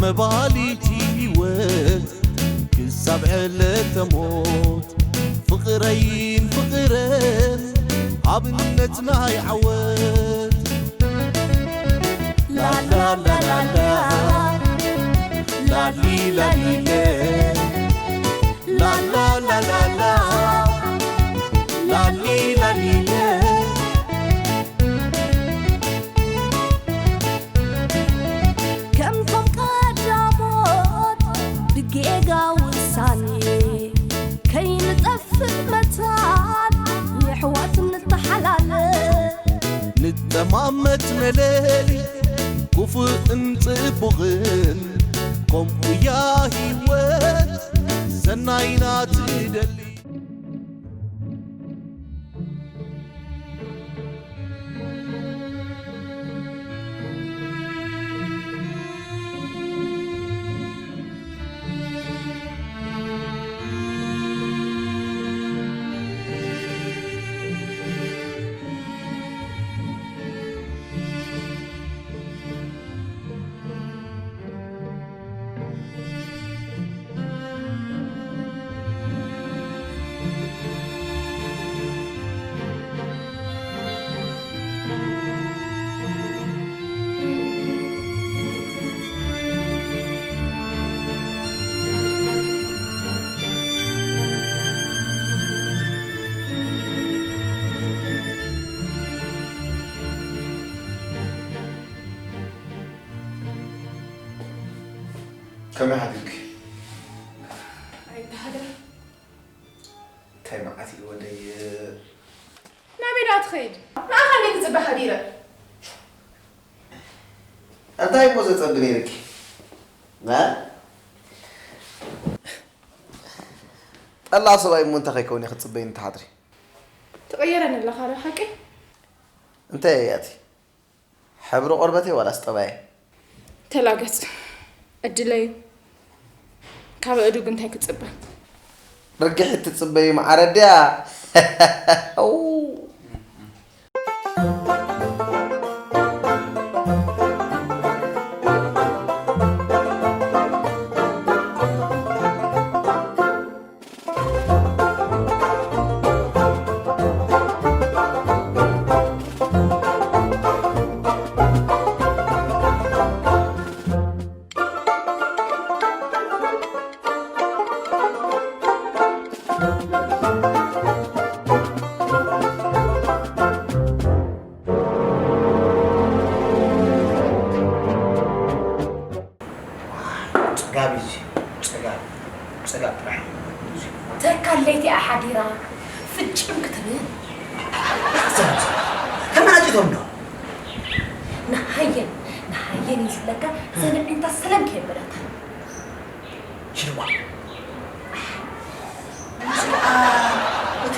ተባሊቲ ህይወት ክሳብ ዕለተ ሞት ፍቕረይን ፍቕረን ኣብነት ናይ ዓወት ላላላላላ ላሊላሊለ ላላላላላ ላሊላሊለ ከምቶም ቀዳሞት ብጌጋ ውሳኔ ከይንጠፍእ መታን የሕዋት ንተሓላለ ንጠማመት መለሊ ክፉእን ጽቡቕን ከምኡያ ህይወት ሰናይና ትደሊ ከመይ ሓዲርኪ? ኣይተሃደር እንታይ መዓት እዩ ወደይ? ናበይ ደኣ ትኸይድ? ንኣኻ እንደ ክጽበ ሓዲረ። እንታይ እሞ ዘጸቢ ነይርኪ? ና ጠላ ሰብኣይ እሞ እንታይ ከይከውን እየ ክትጽበይኒ ትሓድሪ? ትቕየረኒ ኣለኻ ዶ ሓቂ? እንታይ እያ እቲ? ሕብሪ ቆርበተይ ዋላስ ጠባየ? ተላገጽ ዕድለይ ካብ ኣእዱግ እንታይ ክጽበ? ርግሒት ትጽበይ መዓረ ድያ? ጽጋብ እዩ ጽጋብ ጽጋብ ጥራሕ እዩ። ተካ ለይቲ ኣሓዲራ ፍጭም ክትብል ተመናጭቶም ዶ ንሃየን ንሃየን እዩ ዝብለካ ዘንዕንታ ሰለም ከየበለታ ሽልዋ እቲ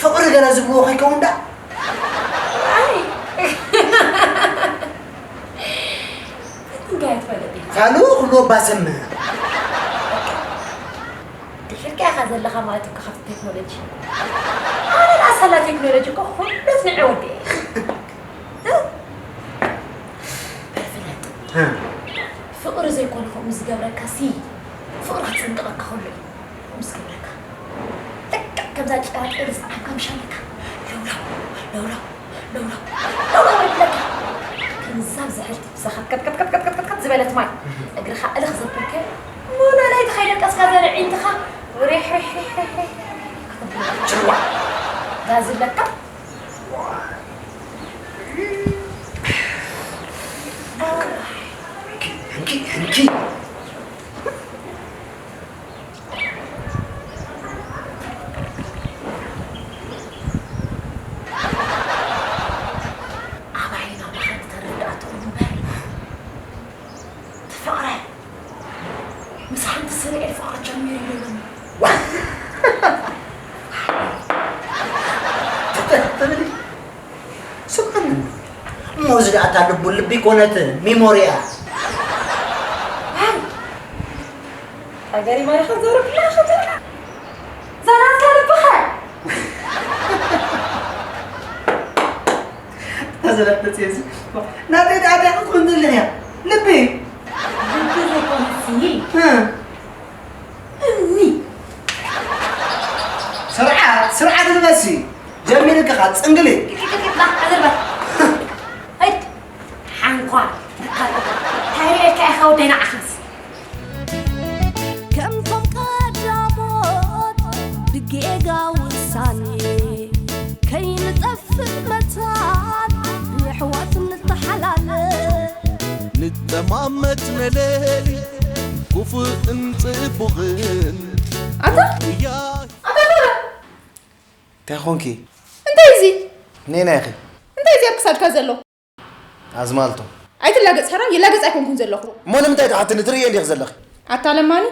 ፍቕሪ ገለ ዝብልዎ ከይከውን ዳ እንታይ ትፈልጥ ኢኻ ካልኡ ክብልዎ ባሰም ድሕርካ ኢኻ ዘለኻ ማለት እኮ ካብቲ ቴክኖሎጂ ኣነ ዳኣ ሳላ ቴክኖሎጂ እኮ ኩሉ ጽንዐ ወዲ እየ በል ፍለጥ ፍቕሪ ዘይኮነ ከምኡ ዝገብረካ ሲ ፍቕሪ ክጽንቅቐካ ከሎ እዩ ከምኡ ዝገብረካ ልክዕ ከምዛ ጨራጢ ዝጸዓንካ ምሽ ኣለካ ለውላው ለውላው ለውላው ለውላው ይብለካ ከምዛ ብዝሕልቲ ብዘኸትከትከትከትከትከት ዝበለት ማይ እግርኻ እልኽ ዘብልከ ሙሉ ለይቲ ከይደቀስካ ዘንዒንትኻ ሪሕሪሕሪሕሪሕሪሕ ክትብል ሽልዋ ዳዝብለካ ሕንኪ ሕንኪ ኣባይና ብሓንቲ ተረዳእትኹም እምበር ተፈቕረ ምስ ሓንቲ ሰበኤል ፍቕሪ ጀሚሩ ይብለኒ ትብል ስምዓኒ እሞ እዚ ደኣ እታ ልቡ ልቢ ኮነት ሚሞሪያ ሃገሪ ማሪኻ ዘረብላ ከዘራ ዘራትካ ልብኻ ተዘለበ ጽየዚ ናተይ ደኣ እንታይ ክትኮን ዘለያ ልቢ እኒ እኒ ስርዓት ስርዓት ልበሲ ጀሚርክኻ ጽንግሊ። ቂጥቂጥቂጥላ ኣዘርባ ሀይድ ሓንኳ ተካቶ ታይሬልካ ኢኻ ወደይ ንዓኻስ ከምቶም ቀዳሞት ብጌጋ ውሳኔ ከይንጠፍእ መታን የሕዋት ንተሓላለ ንጠማመት መለሊ ክፉእን ጽቡቕን ኣታ እያ ኣታ ፍቕረ እንታይ ኾንኪ? እንታይ እዚ ኔና ኢኺ። እንታይ እዚ ኣብ ክሳድካ ዘሎ ኣዝማልቶ። ኣይትላገጽ ሕራይ ይላገጽ ኣይኮንኩን ዘለኹ እሞ ንምንታይ ትሓትኒ? ትርእየ እንዲኺ ዘለኺ። ኣታ ለማኒ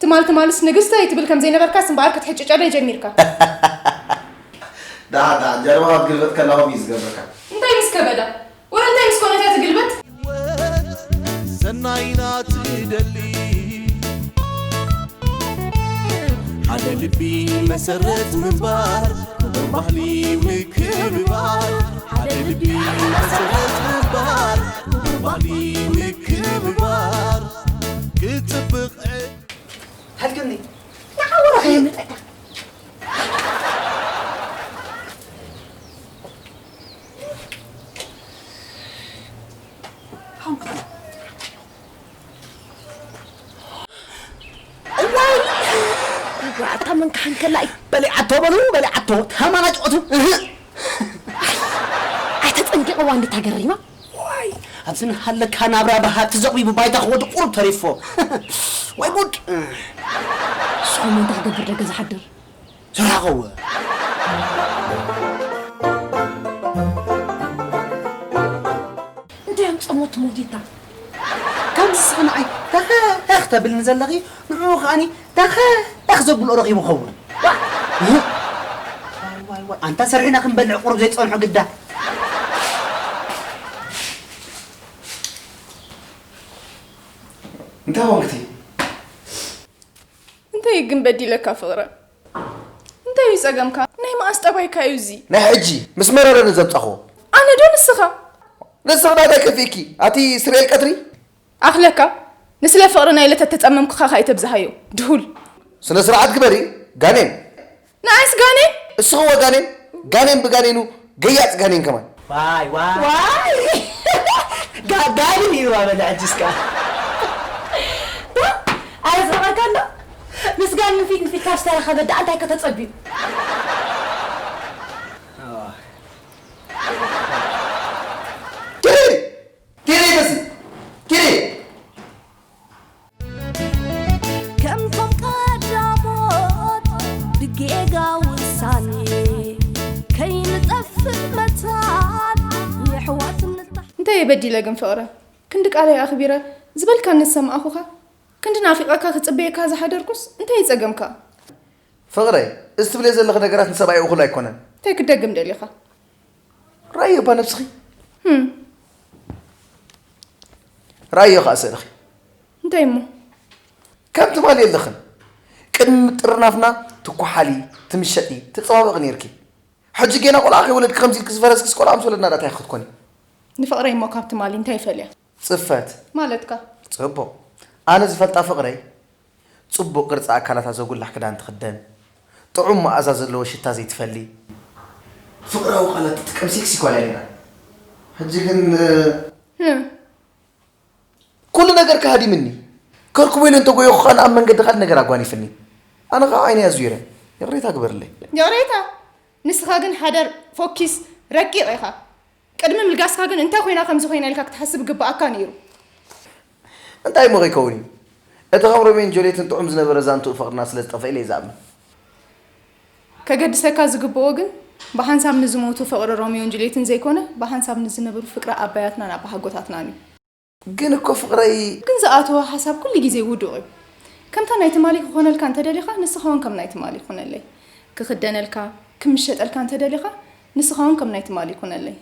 ትማል ትማልስ ንግስተይ ትብል ከም ዘይነበርካስ እምበኣር ክትሕጭጨለይ ጀሚርካ ደሓን ደሓን ጀርባኻ ክትግልበጥ ከላ ከምኡ እዩ ዝገብረካ። እንታይ ምስ ከበዳ ወላ እንታይ ምስ ኮነት እያ ትግልበጥ ሰናይና ትደሊ ሓደ ልቢ መሰረት ምንባር ክቡር ባህሊ ምክብባር ሓደ ልቢ መሰረት ምንባር ክቡር ባህሊ ምክብባር ክጥብቕ ሓልክኒ እዋይ እዋይ ኣታ መን ክሓንከላ እዩ በሊዓቶ በሉ በሊዓቶ ተማናጭኦቱ ኣይተፀንቂቕዋ እንዲ ተገሪማ ዋይ ኣብዚ ንሃለካ ናብራ ብሃብቲ ዘቕቢቡ ባይታ ክወዲ ቁሩብ ተሪፎ ወይ ጉድ ንስኹም እንታይ ክገብር ደገ ዝሓድር ዝራኸወ እንታይ እዮም ጸሞት ሞቲታ ከምዚ ስኽንዓይ ተኸኽ ተብልኒ ዘለኺ ንዕኡ ከኣኒ ተኸኽ ዘብልኦ ረኺቡ ኸውን ዋይ ዋይ ዋይ ኣንታ ሰሪሕና ክንበልዕ ቁሩብ ዘይጸንሖ ግዳ እንታይ ኾንክቲ እንታይ ግን በዲለካ ፍቕረ እንታይ እዩ ጸገምካ ናይ መኣስ ጠባይካ እዩ እዚ ናይ ሕጂ ምስ መረረኒ ዘምጻኹዎ ኣነ ዶ ንስኻ ንስኺ ናታይ ከፊእኪ ኣቲ ስርኤል ቀትሪ ኣኽለካ ንስለ ፍቕሪ ናይ ለተተጸመምኩኻ ከይተብዝሃዮ ድሁል ስነ ስርዓት ግበሪ ጋኔን ንኣይስ ጋኔን እስኺ ወጋኔን ጋኔን ብጋኔኑ ገያጽ ጋኔን ከማን ዋይ ዋይ ዋይ ጋጋሊ ይዋ በለ ሕጂ እስካ ኣዝረቐካ ኣሎ ምስጋን ንፊት ንፊት ካብ ዝተረኸበ ደኣ እንታይ ከተጸብዩ ኪዲ ኪዲ በሲ ኪዲ ከምቶም ቀዳሞት ብጌጋ ውሳኔ ከይንጠፍእ መታን የሕዋት ንታ እንታይ እየ በዲለ ግን ፍቕረ ክንዲ ቃለይ ኣኽቢረ ዝበልካኒ ዝሰማእኹኻ ክንዲ ናፊቐካ ክጽበየካ ዝሓደርኩስ እንታይ ይጸገምካ ፍቕረይ እዚ ትብልዮ ዘለኺ ነገራት ንሰብኣይ እኹል ኣይኮነን እንታይ ክደግም ደሊኻ ራእዮ እባ ነብስኺ ራእዮ ከዓ ስእልኺ እንታይ እሞ ከም ትማሊ የለኽን ቅድሚ ምጥርናፍና ትኳሓሊ ትምሸጢ ትፀባበቒ ነይርኪ ሕጂ ጌና ቆልዓ ከይወለድኪ ከምዚ ኢልኪ ዝፈረስክስ ቆልዓ ምስ ወለድና ዳኣ እንታይ ክትኮኒ ንፍቕረይ እሞ ካብ ትማሊ እንታይ ይፈልያ ፅፈት ማለትካ ፅቡቕ ኣነ ዝፈልጣ ፍቕረይ ፅቡቕ ቅርፂ ኣካላታ ዘጉላሕ ክዳን ትኽደን ጥዑም መኣዛ ዘለዎ ሽታ ዘይትፈሊ ፍቕራዊ ቃላት ትጥቀም ሴክሲ ጓል እያ ነይራ ሕጂ ግን ኩሉ ነገር ከሃዲምኒ ከርኩበ ኢሉ እንተጎየኹ ከኣ ኣብ መንገዲ ካልእ ነገር ኣጓኒፍኒ ኣነ ከኣ ዓይነይ ኣዙይረ ይቕሬታ ግበርለይ ይቕሬታ ንስኻ ግን ሓደር ፎኪስ ረቂቕ ኢኻ ቅድሚ ምልጋስካ ግን እንታይ ኮይና ከምዚ ኮይና ኢልካ ክትሓስብ ግብኣካ ነይሩ እንታይ እሞ ከይከውን እዩ እቲ ከም ሮሜን ጆሌትን ጥዑም ዝነበረ ዛንትኡ ፍቕርና ስለ ዝጠፍአ ኢለ እየ ዝኣምን ከገድሰካ ዝግብኦ ግን ብሓንሳብ ንዝሞቱ ፍቕሪ ሮሜዮን ጁልየትን ዘይኮነ ብሓንሳብ ንዝነበሩ ፍቅሪ ኣባያትናን ኣባሃጎታትናን እዩ ግን እኮ ፍቕረይ ግን ዝኣተወ ሓሳብ ኩሉ ግዜ ውዱቕ እዩ ከምታ ናይ ትማሊ ክኾነልካ እንተደሊኻ ንስኻ እውን ከም ናይ ትማሊ ኩነለይ ክኽደነልካ ክምሸጠልካ እንተደሊኻ ንስኻ እውን ከም ናይ ትማሊ ኩነለይ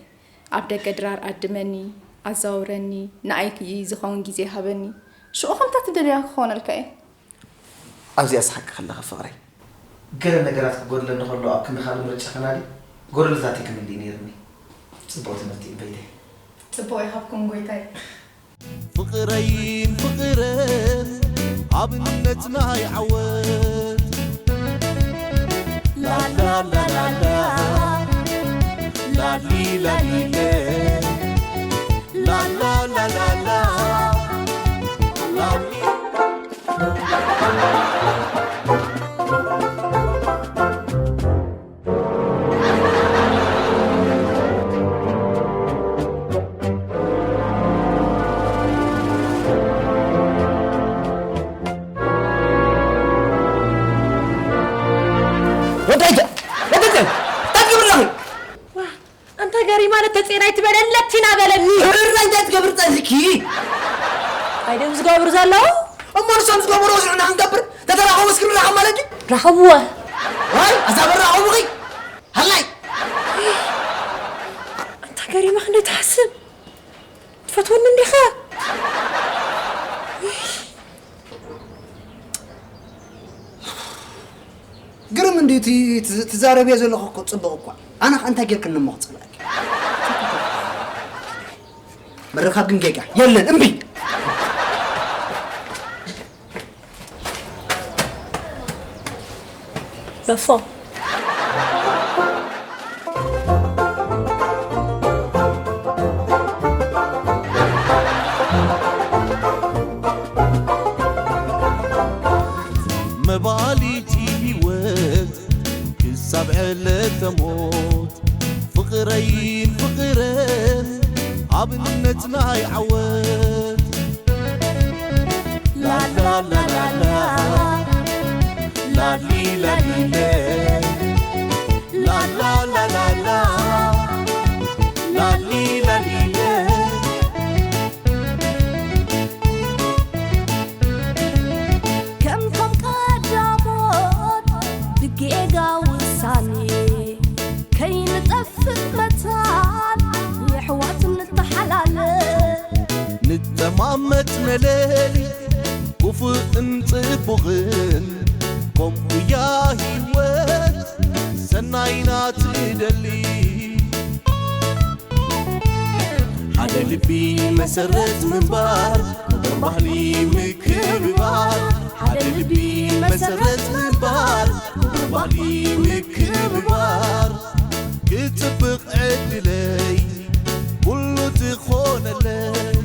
ኣብ ደገ ድራር ኣድመኒ ኣዛውረኒ ንኣይ ዝኸውን ግዜ ሃበኒ ሽዑ ከምታ ትደልያ ክኾነልካ እየ ኣብዚኣ ስሓቂ ከለኺ ፍቕረይ ገለ ነገራት ክጎድለኒ ከሎ ኣብ ክንዲ ካልእ ምርጫ ከናዲ ጎደሎ ዛተይ ክምልእ ነይርኒ ጽቡቕ ትምህርቲ እዩ በይተይ ጽቡቕ ይሃብኩም ጎይታይ ፍቕረይን ፍቕረን ኣብነት ናይ ዓወት። ላላላላላ፣ ላሊላሊለ፣ ላላላላላ፣ ላሊ ወዳይተ ወዳይተ እንታይ ትገብር ኣለኺ? ኣንታ ገሪማ ነተፅኤናይ ትበለለቲ ናበለኒ። እራይ እንታይ ትገብር ጸኒሕኪ? ኣይደም ዝገብሩ ዘለዉ እሞ ንሶም ዝገበሩ ወስዑና ክንገብር ተተራኸቡ እስክሪ ራኸብ ማለት እዩ። ረኸብዎ። ዋይ ኣዛ በራኸቡኺ ሃላይ ኣንታ ገሪማ ክንደይ ትሓስብ ትፈትወኒ እንዲኻ። ግርም እንዲ እቲ ትዛረብዮ ዘለኹ እኮ ጽቡቕ እኳ ኣነ ከ እንታይ ጌርክኒ እሞ ክጸልኣኪ ምርኻብ ግን ጌጋ የለን እምቢ በፎ መባሊቲ ህይወት ክሳብ ዕለተ ሞት ፍቕረይን ፍቕረን ኣብነት ናይ ዓወት ላላላላላ ላሊላሊለ ላላላላላ ላሊላሊለ ከምቶም ቀዳሞት ብጌጋ ውሳኔ ከይንጠፍእ መታን የሕዋት ንተሓላለ ንጠማመት መለሊት ክፉእን ጽቡቕን ከምኡያ ህይወት ሰናይና ትደሊ ሓደ ልቢ መሰረት ምንባር ክቡር ባህሊ ምክብባር ሓደ ልቢ መሰረት ምንባር ክቡር ባህሊ ምክብባር ክጽብቕ ዕድለይ ኩሉ ትኾነለይ